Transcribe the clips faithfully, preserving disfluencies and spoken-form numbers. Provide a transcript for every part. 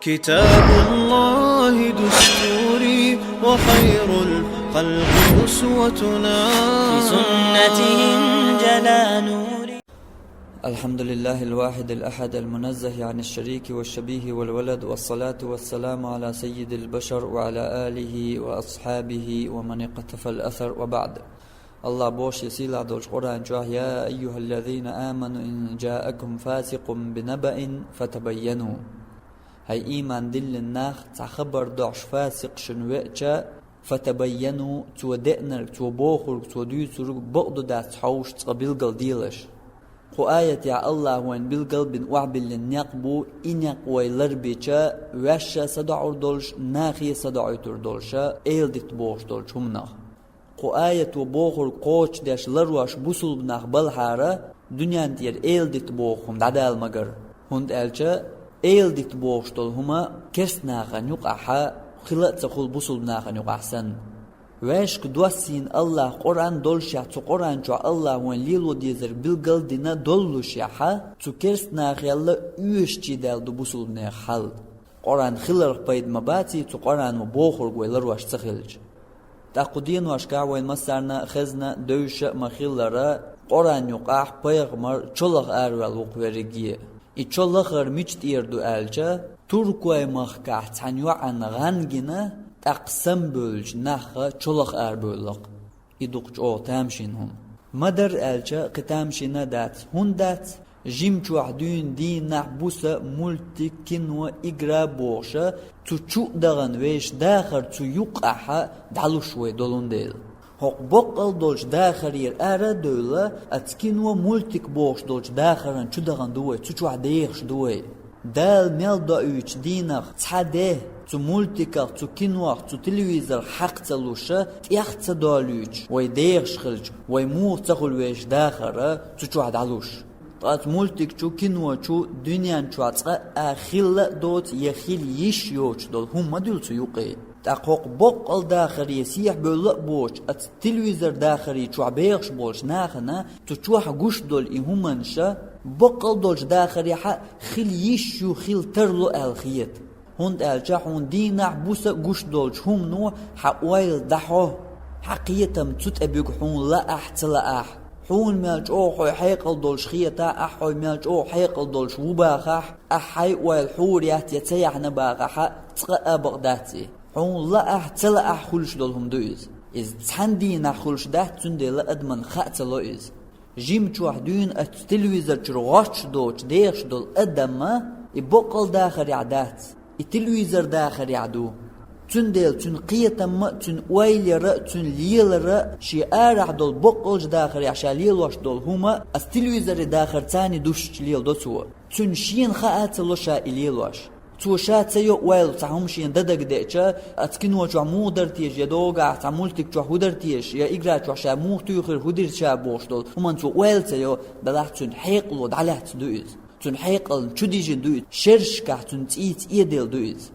كتاب الله دستوري وخير الخلق أسوتنا. بسنته انجلى نوري. الحمد لله الواحد الأحد المنزه عن الشريك والشبيه والولد، والصلاة والسلام على سيد البشر وعلى آله وأصحابه ومن اقتفى الأثر، وبعد. Аллах боху шен сийлахь долчу Къуръан чохь: «يا أيها الذين آمنوا إن جاءكم فاسق بنبأ فتبينوا». ХӀай ийман диллина нах, цхьа хабар дохьуш фасикъ шуна веача, «فتبينوا», цо деанарг, цо бохург, цо дуьйцург бакъду дац хьовсуш, цкъа билгалделаш. Кху аятехь Аллаха вайна билгал а бина охьабиллина некъ бу, и некъ вай ларбича, ваьшша садоӀур долуш, нахе садоӀуьйтур долуша, эладита бохуш долчу хӀуманах. Кху аято бохург кхочушдеш ларош бусулба нах балхьара, дуьнен тӀера эладита боху хӀума дӀадала магара. ХӀунда аьлча эладита бохуш долу хӀума керст нахана юкъахьа хила а ца хуьлу бусулба нахана юкъахь санна. Ваьшка доссийна Аллаха Къуръан доллушехь, цу Къуръан чохь Аллаха вайн лело дезарг билгал а дина доллушехьа, цу керст нахелла оьшучий даьлла ду бусулба нехан хьал. Къуръан хиларх пайда ма баций, цу Къуръано бохург вай ларош ца хилча. ТӀаккха кху деношкахь вайн массарна а хезна, девзаш а ма-хиллара, Къуръан юкъахь пайхамар чолах араваьлла ву-кх верриге. И чо лахар мича тӀера ду аьлча, Туркойн махкахь цхьана йоӀана гӀан гина, тӀаккха самабевллачу нахха чолах арабевлла-кх. И дукха чӀогӀа тамашийна хӀума. Ма-дарра аьлча, кхин тамашийна а дац, хӀунда дац? Жимчохь дуьйна дийнахь буса, мультик, кино, игра бохуша, цу чу а дахана вешан дахар цу юккъахьа дӀалуш вай долун дела. ХӀокху боккъал долчу дахарера ара а девлла, оцу кино, мультик бохуш долчу дахаран чу дахана ду вай, цу чохь дехаш ду вай. Дала мел доуьйтучу дийнах цхьа де цу мультиках, цу кинох, цу телевизорах хьакха ца луша, тӀех ца долуьйтуш, вай дехаш хилча, вай муха ца хуьлу вешан дахара цу чохь дӀалуш? Ткъа оцу мультик чу, кино чу дуьнен чохь цкъа а хилла а доцу я хила йиш йоцуш долу хӀума ма дуьллу цу юкъе. ТӀаккха хӀокху боккъал дахаре сехьабевлла а боцуш, оцу телевизор дахаре чохь бехаш болчу нахана цу чохь гуш долу и хӀуманаш боккъал долчу дахарехьа хила йиш ю, хила тарло аьлла хета. ХӀунда аьлча хьуна дийнахь буса гуш долчу хӀумано хьан ойла дӀахьо, хьан кхетам цу тӀе буьгу хьуна лаахь а, ца лаахь а. Хьуна мел чӀогӀа хьо хьекъал долуш хетахь, ахь хьо мел чӀогӀа хьекъал долуш ву бахахь, ахь хьайн ойла хьур яц я ца яхьна бахахьа, цкъа а бакъ дац и. Хьуна лаахь а, ца лаахь а хуьлуш долу хӀума ду иза. Иза цхьана дийнахь хуьлуш дац, цундела адамна хаа ца ло иза. Жимчохь дуьйна оцу телевизор чуьра гӀоттуш доцуш дехаш долу адамна и боккъал дахарехь дац, и телевизор дахарехь ду. Цундела цуьнан кхетамма а, цуьнан ойла яра а, цуьнан лелара а, шен арахь долу боккъалчу дахарехь ша лелош долу хӀума оцу телевизоран дахарца душча леладо цо. Цуьнан шена хаа а ца ло ша и лелош. Цо ша ца йо ойла, цхьа хӀума шена дан дагадеача, оцу кино чохь муха дара теша, я догахь цхьа мультик чохь хӀун дара теша, я игра чохь ша муха туьйхира, хӀун дира ша бохуш долу хӀуманна цо ойла ца йо, делахь цуьнан хьекъало дӀалаьцна ду иза. Цуьнан хьекъална чу дижина ду иза, шерашкахь цуьнан цӀийца эделла ду иза.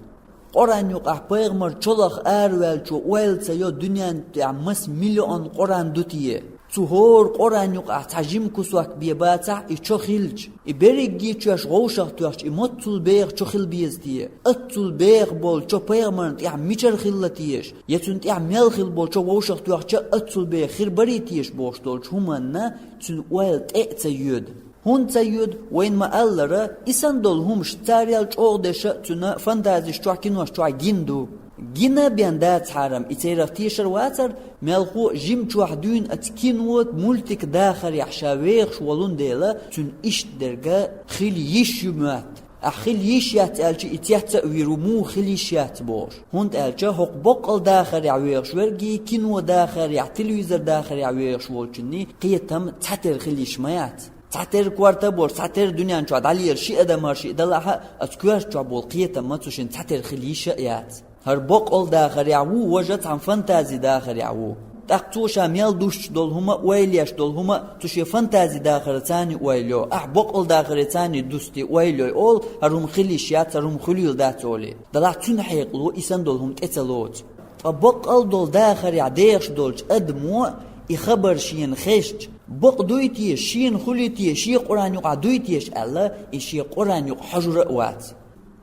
Къуръан юкъахь пайхамар чолах араваьллачо ойла ца йо, дуьнен тӀехь маса миллион Къуръан ду те? Цу хӀора Къуръан юкъахь цхьа жима кусок бен бацахь, и чо хилча, и берриге чоьш вовшахтоьхча, и моццул беха чо хила беза те? Аццул беха болу чо пайхамарна тӀехь мичара хилла теша? Я цунна тӀехь мел хилла болу чо вовшахтоьхча, аццул беха хир барий теша бохуш долчу хӀуманна цуьнан ойла тӀе а ца йоьду. ХӀунда ца йоьду, вайна ма-аллара, и санна долу хӀумаш царел чӀогӀа деша а, цуьнан фантазиш чохь, кинош чохь гина ду. Гина а бен дацахьара-м, и церах тешар вацара, мелхо а жимчохь дуьйна оцу кино, мультик дахарехь ша вехаш волун дела, цуьнан иштта дерг хила йиш ю моьтту. Ахь хила йиш яц аьлча, и цец а вийр ву, муха хила йиш яц бохуш. ХӀунда аьлча хӀокху боккъал дахарехь вехаш верг а, кино дахарехь, телевизор дахарехь вехаш волчунна кхетам цхьатерра хила йиш ма яц. Цхьатерра корта а болуш, цхьатерра дуьнен чохь дӀалелаш ши адам, хӀара шиъ далахь а, оцу коьрта чохь болу кхетам-м цу шинна цхьатерра хила йиш а яц. ХӀара боккъал дахарехь ву, важа цхьана фантази дахарехь ву. ТӀаккха цо ша мел душчу долу хӀума а, ойла еш долу хӀума а цу шен фантази дахарца ойла йо. Ахь боккъал дахарца дуьсти ойла йой олу, хӀара хӀума хила йиш яц, хӀара хӀума хуьлийла дац олий. Делахь цуьнан хьекъало и санна долу хӀума тӀе ца лоцу. Ткъа боккъал долу дахарехь дехаш долчу адамо и хабар шена хезча, бакъ дуй теша, шена хуьлий теша, шен Къуръан юкъахь дуй теша аьлла, и шен Къуръан юкъа хьожур а вац.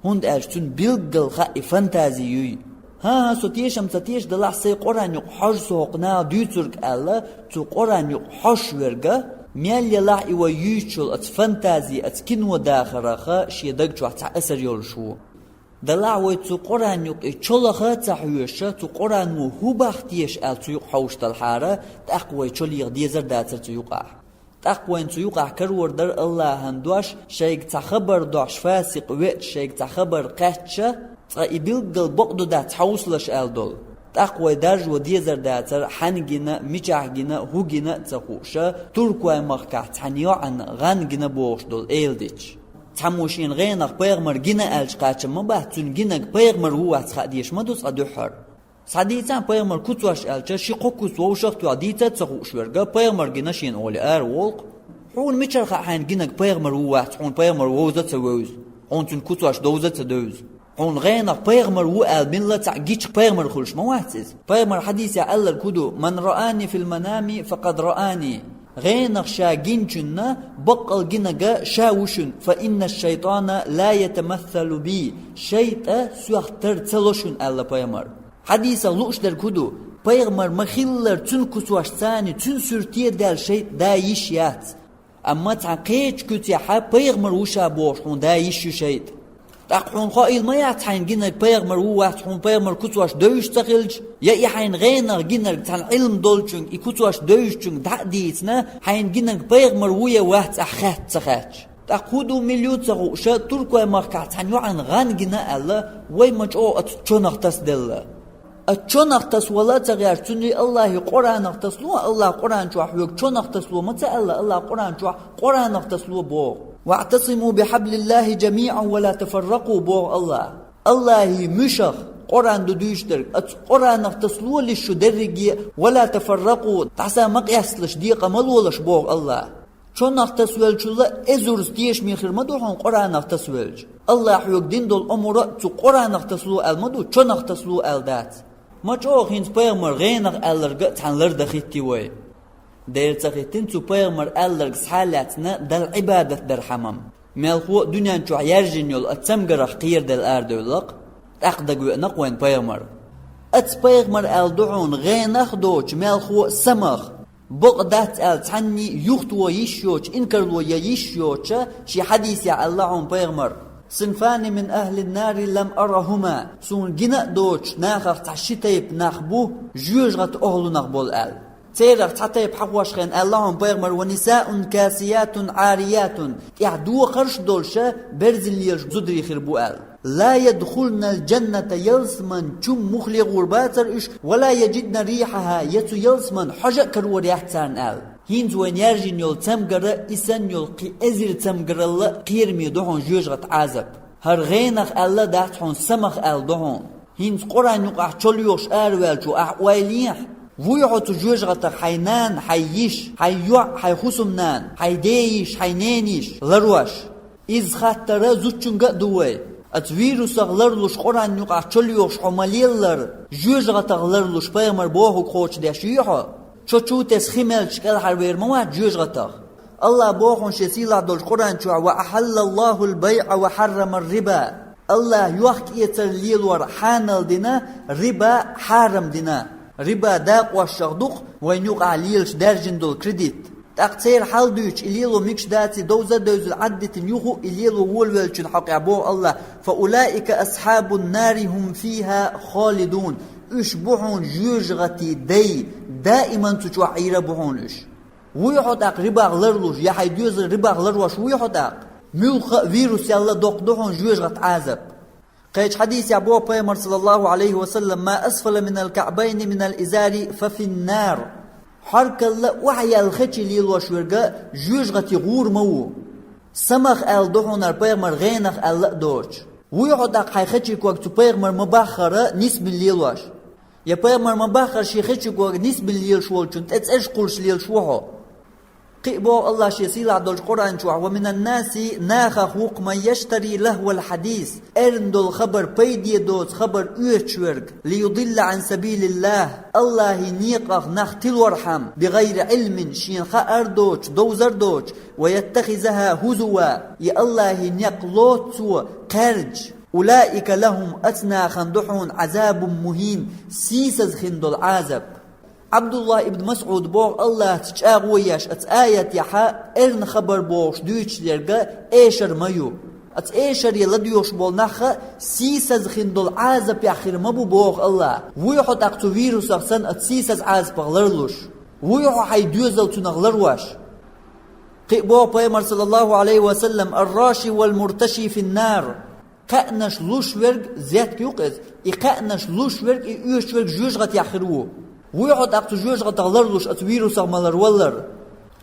ХӀунда аьлча цунна билггал хаьа и фантази юй. ХӀан-хӀа, со тешам ца тешаш далахь, сай Къуръан юкъа хьожа со хӀокху наха дуьйцург аьлла, цу Къуръан юкъа хьожуш верг, мел елахь и вай юьйцучул оцу фантази, оцу кино дахарах шен даг чохь цхьа асар йолуш ву. Далахь вай цу Къуръан юкъа и чолаха а ца хьоьжуш, цу Къуръано хӀун бах теша аьлла цу юкъа хьовсуш далахьара, тӀаккха вай чолеха дезар дацара цу юкъахь. ТӀаккха вайна цу юкъахь карор дара Аллахьан дош, шайга цхьа хабар дохьуш фасикъ веача, шайга цхьа хабар кхаьчча, цкъа и билггал бакъ ду дац хьовсалаш аьлла долу. ТӀаккха вай даржо дезар дацара, хьаьна гина, мичахь гина, хӀун гина а ца хууш, туркойн махкахь цхьана йоӀана гӀан гина бохуш долу эладиташ. Цхьаммо шена гӀенах пайхамар гина аьлча кхачам ма бац, цуьнан гинарг пайхамар ву вац хаа дезаш ма ду цкъа дуьххьара. Схьадийцахьа, пайхамар куцош аьлча, ши-кхо куц вовшах а тоьхна дийца а ца хууш верг, пайхамар гина шена олий ара волу-кх. Хьуна мичара хаьа хьайна гинарг пайхамар ву вац, хьуна пайхамар вовза а ца вевза, хьуна цуьнан куцош довза а ца девза? Хьуна гӀенах пайхамар ву аьлла милла цхьаъ гича пайхамар хуьлуш ма вац иза. Пайхамар хьадисехь аьлларг хӀун ду: «Ман раани фил манами, факъад раани». ГӀенах ша гиначунна баккъал гинарг ша ву шуна, «фа инна шайтана ла ятамассалу би», шайтӀа соьх тар ца ло шуна, аьлла пайхамар. Хьадисах лууш дерг хӀун ду? Пайхамар ма-хиллара, цуьнан куцош царний, цуьнан суьрте а даьлла шайтӀа да йиш яц. Амма цхьана кхечу куьцехь пайхамар ву ша бохуш хьуна да йиш ю шайтӀа. ТӀаккха хьуна хоийла ма яц хьайна гинарг пайхамар ву вац, хьуна пайхамар куцош девзаш ца хилча, я и хьайна гӀенах гинарг цхьана Ӏилма долчуьнга, и куцош девзачуьнга дӀа а дийцина, хьайна гинарг пайхамар ву я вац ахь хаьтта ца хаьттича. ТӀаккха хӀун ду, мила ю ца хууш, туркойн махкахь цхьана йоӀана гӀан гина аьлла, вай ма чӀогӀа оцу чонах тасаделла. Оцу чонах тасавала а ца гӀерташ, цундела Аллахьа Къуръанах тасало, Аллахьа Къуръан чохь хьоьга чонах тасало ма ца аьлла, Аллахьа Къуръан чохь Къуръанах тасало боху. «ВаӀтасиму бихьаблиллахьи жамиӀан ва ла тафарракъу», боху Аллахьа. Аллахьан муьшах, Къуръан ду дуьйцуш дерг, оцу Къуръанах тасало лиш шу дерриге, «ва ла тафарракъу», дӀаса ма къесталаш, декъа ма лолаш боху Аллахьа. Чонах тасавеллачул а эзарза тешаме хир ма ду хьуна Къуръанах тасавелча. Аллахьа хьоьга дина долу омра а цу Къуръанах тасало аьлла ма ду, чонах тасало аьлла дац. Ма чӀогӀа хӀинца пайхамар гӀенах аьлларг а цхьана лардан хӀиттий вай? Дера ца хӀиттина цу пайхамар аьлларг схьа а лаьцна Далла Ӏибадат дархьама. Мелхо а дуьнен чохь яьржина йолу оцу цамгарах кхераделла арадевлла-кх, тӀаккха дагавеана-кх вайна пайхамар. Оцу пайхамар аьлла ду хьуна гӀенах а доцуш, мелхо а самах. Бакъ дац аьлла цхьанний юхатоха йиш йоцуш, инкарло ян йиш йоцуш, шен хьадисехь аьлла хьуна пайхамар: «Синфани мин ахьлин-нари лам арахьума». Суна гина а доцуш, нахах цхьа ши тайпа нах бу, жоьжахатин охьалунах болу аьлла. Церах цхьа тайпа хьахош хенахь аьлла хьуна пайхамар: «Ва нисаун касиятун Ӏариятун», тӀехь дохарш а долуш, берзина лелаш зударий хир бу аьлла. «Ла ядхулнал жанната», ялсаман чу муххале гӀур бацара уьш, «ва ла яжидна рихьахьа», я цу ялсаман хьожа а карор яц царна аьлла. ХӀинца вайна яьржина йолу цамгар а, и санна йолу кхин эзар цамгаралла а кхераме ду хьуна жоьжахатин Ӏазап. ХӀара гӀенах аьлла а дац хьуна, самах аьлла ду хьуна. ХӀинца Къуръан юкъахь чолоьхуш араваьллачо ахь ойла ехьа, вуй хьо цу жоьжахатах хьайн нана, хьайн йиша, хьайн йоӀ, хьайн хӀусамнана, хьайн ден йиша, хьайн ненан йиша ларош? Иза хаттар зудчуьнга а ду вай. Оцу вирусах ларлуш, Къуръан юкъахь чолоьхуш хьо ма леллара, жоьжахатах ларлуш пайхамар бохург кхочушдеш юй хьо? Чо чу тесна хи мелча кӀелхьарвер ма вац жоьжахатах. Аллахьа боху шен сийлахь долчу Къуръан чохь: «Ва ахьаллаллахьул байӀа ва хьаррамар риба». Аллахьа йохк-эцар лелор хьанал дина, риба хьарам дина. Риба дакъошшах ду-кх вайна юкъахь лелаш даьржина долу кредит. ТӀаккха церан хьал дуьйцуш, и лело мегаш даций, довза а девзина, Ӏаддитина юха а и лело волавеллачун хьокъехь боху Аллахьа: «Фа улаика асхьабун-нари хӀум фихьа холидун». Уьш бу хьуна жоьжахатин дай, даиман цу чохь Ӏийр а бу хьуна уьш. Вуй хьо тӀаккха рибах ларлуш, я хьайн доьзал рибах ларош вуй хьо тӀаккха? Муьлхха а вирус ялла доккха ду хьуна жоьжахатин Ӏазап. Кхечу хьадисехь боху пайхамар, саллаллаху Ӏалайхи ва саллам: «Ма асфала минал каӀбайни минал изари фа фин-нар». Хьоркалла охьаяьлла хечий лелош верг жоьжахатин гӀур ма ву. Самах аьлла ду хьуна хӀара пайхамар, гӀенах аьлла а доцуш. Вуй хьо тӀаккха хьайн хечийн ког цу пайхамара ма-баххара нисбина лелош? Я пайхамара ма-баххара шен хечийн ког нисбина лелаш волчун тӀе цӀераш кхуллуш лелаш ву хьо? Кхин а боху Аллахьа шен сийлахь долчу Къуръан чохь: «Ва минан-наси», нахах ву-кх, «ман яштари лахӀвал-хьадис», эрна долу хабар, пайде доцу хабар оьцуш верг, «лиюдилла Ӏан сабилиллахь», Аллахьан некъах нах тилорхьама, «бигӀайри Ӏилмин», шена хаар доцуш, довзар доцуш, «ва яттахизахӀа хӀузува», и Аллахьан некъ лоцу цо кхаьрдаш. أولئك لهم, аца нахана ду хьона, عذاب مهين, сийсаза хин долу Ӏазап. Ӏабдуллахь ибн МасӀуда боху, АллахӀца чӀагӀо еш, аца аят яхьа эрна хабар бохуш дуьйцуш дерг эшар ма ю. Аца эшаре ладоьгӀуш болу нахха сийсаза хин долу Ӏазапехь хир ма бу боху АллахӀа. Вуй хьо тӀаккха цу вирусах санна аца сийсаза Ӏазапах ларлуш? Вуй хьо хьайн доьзал цунах ларвеш? Кхин а боху пайхамар, саллаллаху Ӏалайхи ва саллам: «الراشي والمرتشي في النار». Кхаънаш луш верг, зетка ю-кх иза, и кхаънаш луш верг, и оьшуш верг жоьжахатех хир ву. Вуй хьо тӀаккха цу жоьжахатах ларлуш, аца вирусах ма ларваллара?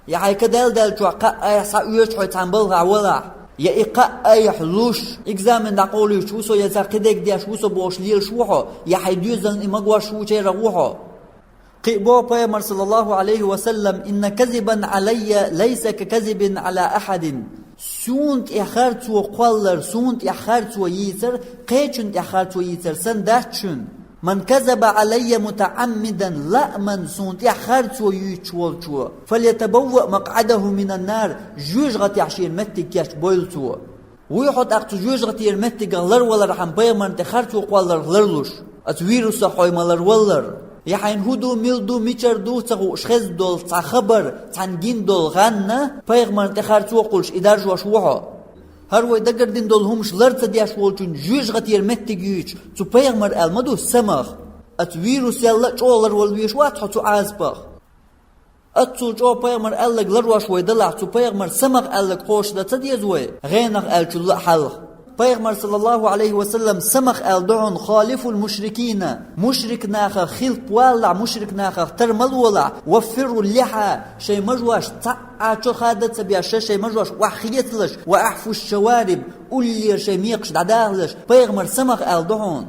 Я хьайн ка даьлла-даьллачохь кхаъ айхьа схьаоьшу хьо цхьана балхахь валахь? Я и кхаъ айхьа луш, экзамен дӀакъовлуьйтуш ву со, я цхьа кхидерг деш ву со бохуш лелаш ву хьо, я хьайн доьзална и магош ву черах ву хьо? Кхин а боху пайхамар, саллаллаху Ӏалайхи ва саллам: «إن كذبا علي ليس ككذب على أحد». Суна тӀе харцо кхоллар, суна тӀе харцо йийцар, кхечунна тӀе харцо йийцар санна дац шуна. «من كذب علي متعمدا», лааман суна тӀе харцо юьйцуш волчо, «فليتبوأ مقعده من النار», жоьжахатехь шена меттиг кечбойла цо. Вуй хьо тӀаккха цу жоьжахатера меттигах ларвалархьама пайхамарна тӀе харцо кхолларх ларлуш, аца вирусах хьо ма ларваллара? Я хьайна хӀун ду, мила ду, мичара ду ца хууш хезна долу цхьа хабар, цхьана гина долу гӀанна пайхамарна тӀе харцо а кхуллуш, и даржош ву хьо? ХӀара вай дагардина долу хӀумаш лар ца деш волчунна жоьжахатера меттиг юьйцуш, цу пайхамара аьлла ма ду самах. Аца вирусел а чӀогӀа ларвала везаш вац хьо цу Ӏазапах. Аццул чӀогӀа пайхамара аьлларг ларвеш вай далахь, цу пайхамара самах аьлларг кхочушдан ца деза вай, гӀенах аьллачул а хьалха? Пайхамар, саллаллаху Ӏалайхи ва саллам, самах аьлла ду хьуна: «خالفوا المشركين». Мушрик нахах хилпа валалахь, мушрик нахах тар ма лолахь, «وفروا اللحى», шайн мажош цхьаъ а чо хада ца беш, шайн мажош охьахецалаш, «وأعفوا الشوارب», уллера шайн мекхаш дӀадахалаш, пайхамара самах аьлла ду хьуна.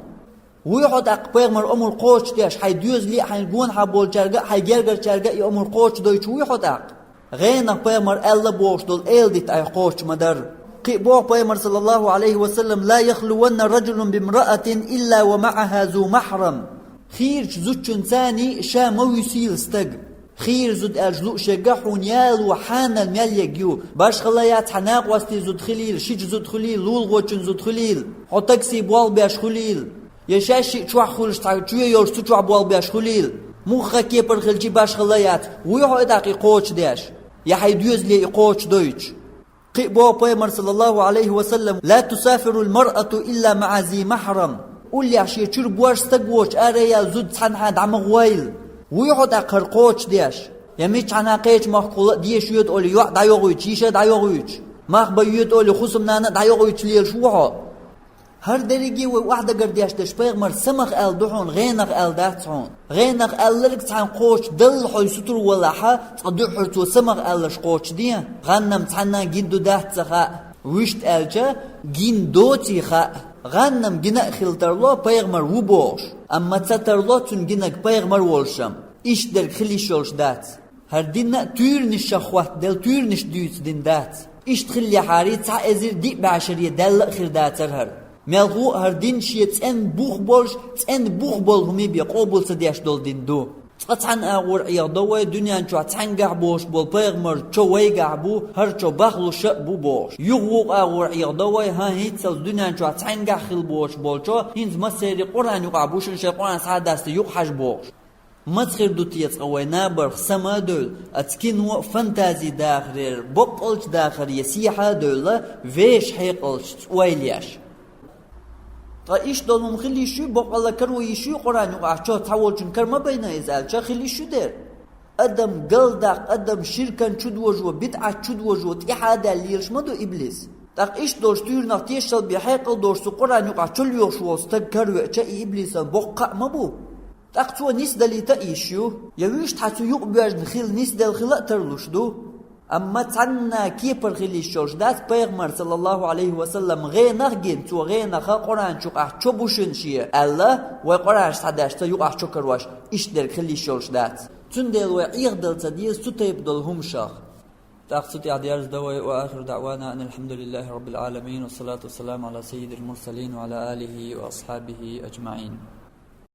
Вуй хьо тӀаккха пайхамара омра кхочушдеш, хьайн доьзале а, хьайн гонахьа болчаьрга а, хьайн гергарчаьрга а и омра кхочушдойтуш вуй хьо тӀаккха? ГӀенах пайхамара аьлла бохуш долу эладитта айхьа кхочуш ма дара. Кхин а боху пайхамар, саллаллаху Ӏалайхи ва саллам: «لا يخلون رجل بامرأة إلا ومعها ذو محرم». Хийрачу зудчуьнца ша ма вуьсийла стаг. Хийра зуда аьлча лууш ерг хьуна яло хьанал мел ерг ю. Башхалла яц, хьан накъостий зуда хилийла, шича зуда хилийла, лулахочун зуда хилийла, хьо такси болх беш хилийла, я шаьш шиъ чохь хуьлуш цхьа чоь йолуш цу чохь болх беш хилийла. Муха кепара хилчи башхалла яц. Вуй хьо и тӀаккха и кхочушдеш? Я хьайн доьзале и кхочушдойтуш? Кхин а боху пайхамар, саллаллаху Ӏалайхи ва саллам: «لا تسافر المرأة إلا مع ذي محرم». Уллехь шен чуьра боьрша стаг воцуш араяьлла зуда цхьанхьа дӀа ма гӀойла. Вуй хьо тӀаккха хӀара кхочушдеш? Я миччахьа кхечу махкахула а деша йоьду олий, йоӀ дӀайохуьйтуш, йиша дӀайохуьйтуш, мах бан йоьду олий, хӀусамнана а дӀайохуьйтуш лелаш ву хьо? ХӀара дерриге вай охьадагардеш дерш пайхамара самах аьлла ду хьуна, гӀенах аьлла дац хьуна. ГӀенах аьлларг цхьаьна кхочушдалла хьо сутара валахьа, цкъа дуьххьара цо самах аьлларш кхочушде. ГӀаннам цхьанна гина ду дац ца хаьа. Вуьшта аьлча, гина доций хаьа. ГӀаннам гина а хила тарло пайхамар ву бохуш, амма ца тарло цуьнан гинарг пайхамар волушам. Иштта дерг хила йиш йолуш дац. ХӀара дин а туьйранашах хӀоттаделла, туьйранаш дуьйцу дин дац. Иштта хиллехьарий, цхьа эзар диъ бӀе шаре даьлла а хир дацара хӀара. Мелхо а хӀара дин шен цӀена бух болуш, цӀена бух болу хӀума бен къобал ца деш долу дин ду. Цкъа цхьана агӀор Ӏехадо вай, дуьнен чохь цхьаьнгахь болуш болу пайхамар чо вайгахь бу, хӀара чо бахлуша а бу бохуш. Юха вукху агӀор Ӏехадо вай, хӀан, хӀинццалц дуьнен чохь цхьаьнгахь хила болуш болу чо, хӀинца массерий Къуръан юкъахь бу шуна, шайн Къуръан схьа а даста юкъа хьажа бохуш. Маца хир ду те цкъа вай набарх сама а девлла, аца кино а, фантази дахарера, боккъалчу дахаре сехьа а девлла, вешан хьекъалчу ойла еш? Ткъа иштта долу хӀума хила йиш ю, боккъалла каро йиш ю Къуръан юкъахь чо, цхьаволчун кара ма байна иза аьлча, хила йиш ю дера. Адам галдаккха, адам ширкан чу дожо, бидӀат чу дожо, тӀаьхьа а даьлла лелаш ма ду иблис. ТӀаккха иштта долуш туьйранах тешал бен хьекъал долуш цу Къуръан юкъахь чу лоьхуш волу стаг каравеача, и иблисан боккха кхаъ ма бу. ТӀаккха цо нисдалийта а йиш ю, я вуьшта хьан цу юкъа боьжна хила нисделла хила а тарлуш ду. Амма цхьанна кепара хила йиш йолуш дац пайхамар, саллаллаху Ӏалайхи ва саллам, гӀенах гина, цо гӀенах Къуръан чу юкъахь чо бу шуна шен аьлла, вай Къуръанаш схьадеш ца юкъахь чо карош, иштта дерг хила йиш йолуш дац. Цундела вай Ӏехадала ца деза цу тайпа долу хӀумашах. ТӀаккха цу тӀехь дерзадо вай: وآخر دعوانا أن الحمد لله رب العالمين، والصلاة والسلام على سيد المرسلين وعلى آله وأصحابه أجمعين.